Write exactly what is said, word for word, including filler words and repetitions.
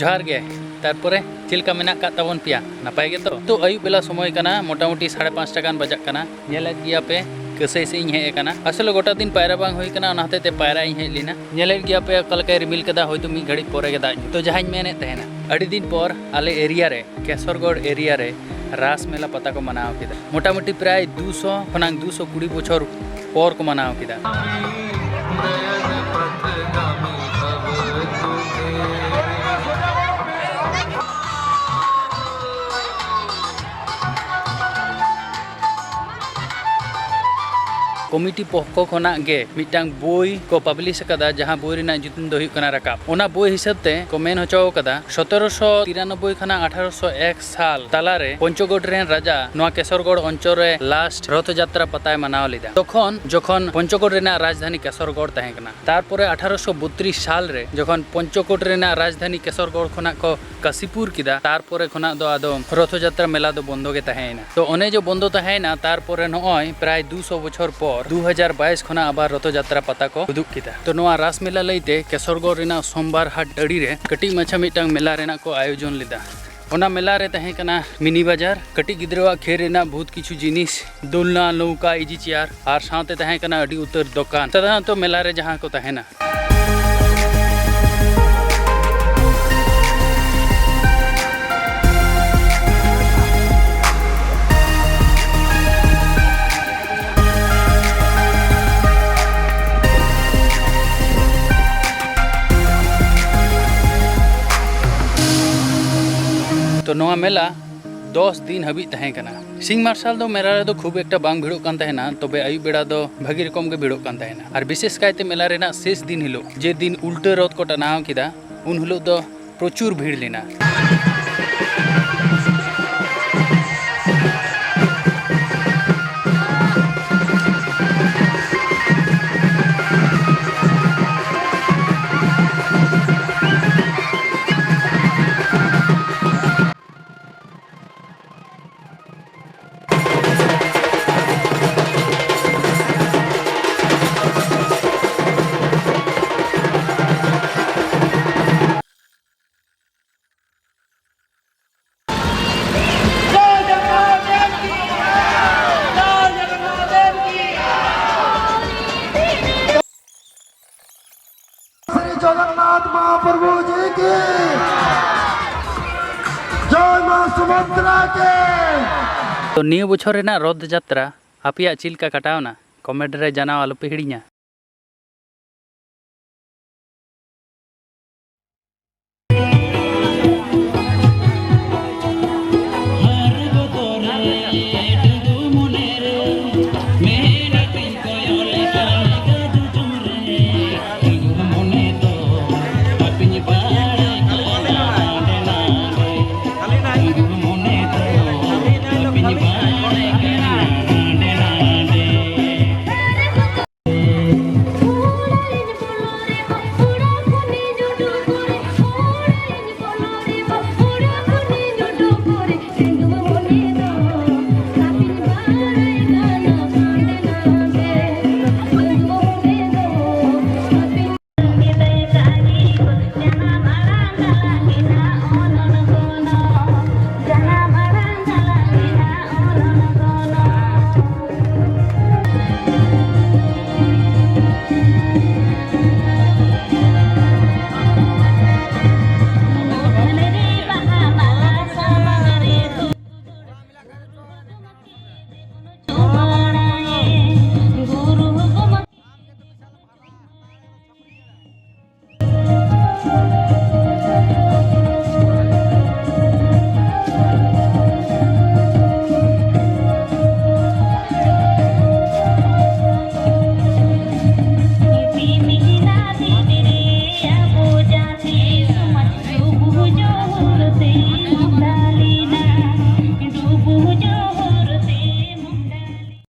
ᱡᱚᱦᱟᱨ ᱜᱮ᱾ ᱛᱟᱨᱯᱚᱨᱮ ᱪᱮᱫ ᱞᱮᱠᱟ ᱢᱮᱱᱟᱜ ᱟᱠᱟᱫ ᱛᱟᱵᱚᱱ ᱯᱮᱭᱟ? ᱱᱟᱯᱟᱭ ᱜᱮᱛᱚ? ᱛᱚ, ᱟᱹᱭᱩᱵ ᱵᱮᱞᱟ ᱥᱚᱢᱚᱭ ᱠᱟᱱᱟ, ᱢᱚᱴᱟᱢᱩᱴᱤ ᱥᱟᱲᱮ ᱯᱟᱸᱪᱴᱟ ᱜᱟᱱ ᱵᱟᱡᱟᱜ ᱠᱟᱱᱟ᱾ ᱧᱮᱞᱮᱫ ᱜᱮᱭᱟ ᱯᱮ, ᱠᱟᱹᱥᱟᱹᱭ ᱥᱮᱫ ᱤᱧ ᱦᱮᱡ ᱟᱠᱟᱱᱟ᱾ ᱟᱥᱚᱞᱮ ᱜᱚᱴᱟ ᱫᱤᱱ ᱯᱟᱭᱨᱟ ᱵᱟᱝ ᱦᱩᱭ ᱠᱟᱱᱟ, ᱚᱱᱟ ᱦᱚᱛᱮᱡ ᱛᱮ ᱯᱟᱭᱨᱟ ᱤᱧ ᱦᱮᱡ ᱞᱮᱱᱟ᱾ ᱧᱮᱞᱮᱫ ᱜᱮᱭᱟ ᱯᱮ ᱚᱠᱟ ᱞᱮᱠᱟᱭ ᱨᱤᱢᱤᱞ ᱠᱟᱫᱟ, ᱦᱚᱭᱛᱳ ᱢᱤᱫ ᱜᱷᱟᱹᱲᱤᱡ ᱯᱚᱨᱮ ᱜᱮ ᱫᱟᱜ ᱧᱩᱨᱩᱜ᱾ ᱛᱚ, ᱡᱟᱦᱟᱸᱧ ᱢᱮᱱᱮᱫ ᱛᱟᱦᱮᱱᱟ, ᱟᱹᱰᱤ ᱫᱤᱱ ᱯᱚᱨ ᱟᱞᱮ ᱮᱨᱤᱭᱟ ᱨᱮ, ᱠᱮᱥᱚᱨᱜᱚᱲ ᱮᱨᱤᱭᱟ ᱨᱮ ᱨᱟᱥ ᱢᱮᱞᱟ ᱯᱟᱛᱟ ᱠᱚ ᱢᱟᱱᱟᱣ ᱠᱮᱫᱟ᱾ ᱢᱚᱴᱟᱢᱩᱴᱤ ᱯᱨᱟᱭ ᱫᱩᱥᱚ ᱠᱷᱚᱱᱟᱜ ᱫᱩᱥᱚ ᱠᱩᱲᱤ ᱵᱚᱪᱷᱚᱨ ᱯᱚᱨ ᱠᱚ ᱢᱟᱱᱟᱣ ᱠᱮᱫᱟ᱾ ᱠᱚᱢᱤᱴᱤ ᱯᱚᱠᱠᱷᱚ ᱠᱷᱚᱱᱟᱜ ᱜᱮ ᱢᱤᱫᱴᱟᱝ ᱵᱳᱭ ᱠᱚ ᱯᱟᱵᱽᱞᱤᱥ ᱟᱠᱟᱫᱟ, ᱡᱟᱦᱟᱸ ᱵᱳᱭ ᱨᱮᱱᱟᱜ ᱧᱩᱛᱩᱢ ᱫᱚ ᱦᱩᱭᱩᱜ ᱠᱟᱱᱟ ᱨᱟᱠᱟᱵ᱾ ᱚᱱᱟ ᱵᱳᱭ ᱦᱤᱥᱟᱹᱵ ᱛᱮ ᱠᱚ ᱢᱮᱱ ᱦᱚᱪᱚ ᱟᱠᱟᱫᱟ, ᱥᱚᱛᱮᱨᱚᱥᱚ ᱛᱤᱨᱟᱱᱚᱵᱵᱳᱭ ᱠᱷᱚᱱᱟᱜ ᱟᱴᱷᱟᱨᱚᱥᱚ ᱮᱠ ᱥᱟᱞ ᱛᱟᱞᱟᱨᱮ ᱯᱚᱧᱪᱚᱠᱳᱴ ᱨᱮᱱ ᱨᱟᱡᱟ ᱱᱚᱣᱟ ᱠᱮᱥᱚᱨᱜᱚᱲ ᱚᱧᱪᱚᱞ ᱨᱮ ᱞᱟᱥᱴ ᱨᱚᱛᱷ ᱡᱟᱛᱨᱟ ᱯᱟᱛᱟᱭ ᱢᱟᱱᱟᱣ ᱞᱮᱫᱟ, ᱛᱚᱠᱷᱚᱱ ᱡᱚᱠᱷᱚᱱ ᱯᱚᱧᱪᱚᱠᱳᱴ ᱨᱮᱱᱟᱜ ᱨᱟᱡᱽᱫᱷᱟᱱᱤ ᱠᱮᱥᱚᱨᱜᱚᱲ ᱛᱟᱦᱮᱸ ᱠᱟᱱᱟ᱾ ᱛᱟᱨᱯᱚᱨᱮ ᱟᱴᱷᱟᱨᱚᱥᱚ ᱵᱚᱛᱨᱤᱥ ᱥᱟᱞ ᱨᱮ ᱡᱚᱠᱷᱚᱱ ᱯᱚᱧᱪᱚᱠᱳᱴ ᱨᱮᱱᱟᱜ ᱨᱟᱡᱽᱫᱷᱟᱱᱤ ᱠᱮᱥᱚᱨᱜᱚᱲ ᱠᱷᱚᱱᱟᱜ ᱠᱚ ᱠᱟᱥᱤᱯᱩᱨ ᱠᱮᱫᱟ, ᱛᱟᱨᱯᱚᱨᱮ ᱠᱷᱚᱱᱟᱜ ᱫᱚ ᱟᱫᱚ ᱨᱚᱛᱷᱚ ᱡᱟᱛᱨᱟ ᱢᱮᱞᱟ ᱫᱚ ᱵᱚᱱᱫᱚ ᱜᱮ ᱛᱟᱦᱮᱸᱭᱮᱱᱟ᱾ ᱛᱚ, ᱚᱱᱮ ᱡᱮ ᱵᱚᱱᱫᱚ ᱛᱟᱦᱮᱸᱭᱮᱱᱟ, ᱛᱟᱨᱯᱚᱨᱮ ᱱᱚᱜᱼᱚᱭ ᱯᱨᱟᱭ ᱫᱩᱥᱚ ᱵᱚᱪᱷᱚᱨ ᱯᱚᱨ, ᱫᱩ ᱦᱟᱡᱟᱨ ᱵᱟᱭᱤᱥ ᱠᱷᱚᱱᱟᱜ ᱟᱵᱟᱨ ᱨᱚᱛᱷᱚ ᱡᱟᱛᱨᱟ ᱯᱟᱛᱟ ᱠᱚ ᱩᱫᱩᱜ ᱠᱮᱫᱟ᱾ ᱛᱚ, ᱱᱚᱣᱟ ᱨᱟᱥ ᱢᱮᱞᱟ ᱞᱟᱹᱭᱛᱮ ᱠᱮᱥᱚᱨᱜᱚᱲ ᱨᱮᱱᱟᱜ ᱥᱳᱢᱵᱟᱨ ᱦᱟᱴ ᱟᱲᱮ ᱨᱮ ᱠᱟᱹᱴᱤᱡ ᱢᱟᱪᱷᱟ ᱢᱤᱫᱴᱟᱝ ᱢᱮᱞᱟ ᱨᱮᱱᱟᱜ ᱠᱚ ᱟᱭᱳᱡᱚᱱ ᱞᱮᱫᱟ᱾ ᱚᱱᱟ ᱢᱮᱞᱟ ᱨᱮ ᱛᱟᱦᱮᱸ ᱠᱟᱱᱟ ᱢᱤᱱᱤ ᱵᱟᱡᱟᱨ, ᱠᱟᱹᱴᱤᱡ ᱜᱤᱫᱽᱨᱟᱹᱣᱟᱜ ᱠᱷᱮᱞ ᱨᱮᱱᱟᱜ ᱵᱚᱦᱩᱛ ᱠᱤᱪᱷᱩ ᱡᱤᱱᱤᱥ, ᱫᱳᱞᱱᱟ, ᱱᱚᱣᱠᱟ, ᱤᱡᱤ ᱪᱮᱭᱟᱨ, ᱟᱨ ᱥᱟᱶᱛᱮ ᱛᱟᱦᱮᱸ ᱠᱟᱱᱟ ᱟᱹᱰᱤ ᱩᱛᱟᱹᱨ ᱫᱚᱠᱟᱱ, ᱥᱟᱫᱷᱟᱨᱚᱱᱛᱚ ᱢᱮᱞᱟ ᱨᱮ ᱡᱟᱦᱟᱸ ᱠᱚ ᱛᱟᱦᱮᱱᱟ᱾ ᱛᱚ, ᱱᱚᱣᱟ ᱢᱮᱞᱟ ᱫᱚᱥ ᱫᱤᱱ ᱦᱟᱹᱵᱤᱡ ᱛᱟᱦᱮᱸ ᱠᱟᱱᱟ᱾ ᱥᱤᱧ ᱢᱟᱨᱥᱟᱞ ᱫᱚ ᱢᱮᱞᱟ ᱨᱮᱫᱚ ᱠᱷᱩᱵ ᱮᱠᱴᱟ ᱵᱟᱝ ᱵᱷᱤᱲᱚᱜ ᱠᱟᱱ ᱛᱟᱦᱮᱱᱟ, ᱛᱚᱵᱮ ᱟᱹᱭᱩᱵ ᱵᱮᱲᱟ ᱫᱚ ᱵᱷᱟᱹᱜᱤ ᱨᱚᱠᱚᱢ ᱜᱮ ᱵᱷᱤᱲᱚᱜ ᱠᱟᱱ ᱛᱟᱦᱮᱱᱟ᱾ ᱟᱨ ᱵᱤᱥᱮᱥ ᱠᱟᱭᱛᱮ ᱢᱮᱞᱟ ᱨᱮᱱᱟᱜ ᱥᱮᱥ ᱫᱤᱱ ᱦᱤᱞᱳᱜ, ᱡᱮ ᱫᱤᱱ ᱩᱞᱴᱟᱹ ᱨᱚᱛᱷ ᱠᱚ ᱴᱟᱱᱟᱣ ᱠᱮᱫᱟ, ᱩᱱ ᱦᱤᱞᱳᱜ ᱫᱚ ᱯᱨᱚᱪᱩᱨ ᱵᱷᱤᱲ ᱞᱮᱱᱟ᱾ मुर्मू जी की जय। मां सुभद्रा की। ᱛᱚ, ᱱᱤᱭᱟᱹ ᱵᱚᱪᱷᱚᱨ ᱨᱮᱱᱟᱜ ᱨᱚᱛᱷ ᱡᱟᱛᱨᱟ ᱟᱯᱮᱭᱟᱜ ᱪᱮᱫ ᱞᱮᱠᱟ ᱠᱟᱴᱟᱣᱱᱟ? ᱠᱚᱢᱮᱱᱴ ᱨᱮ ᱡᱟᱱᱟᱣ ᱟᱞᱚᱯᱮ ᱦᱤᱲᱤᱧᱟ᱾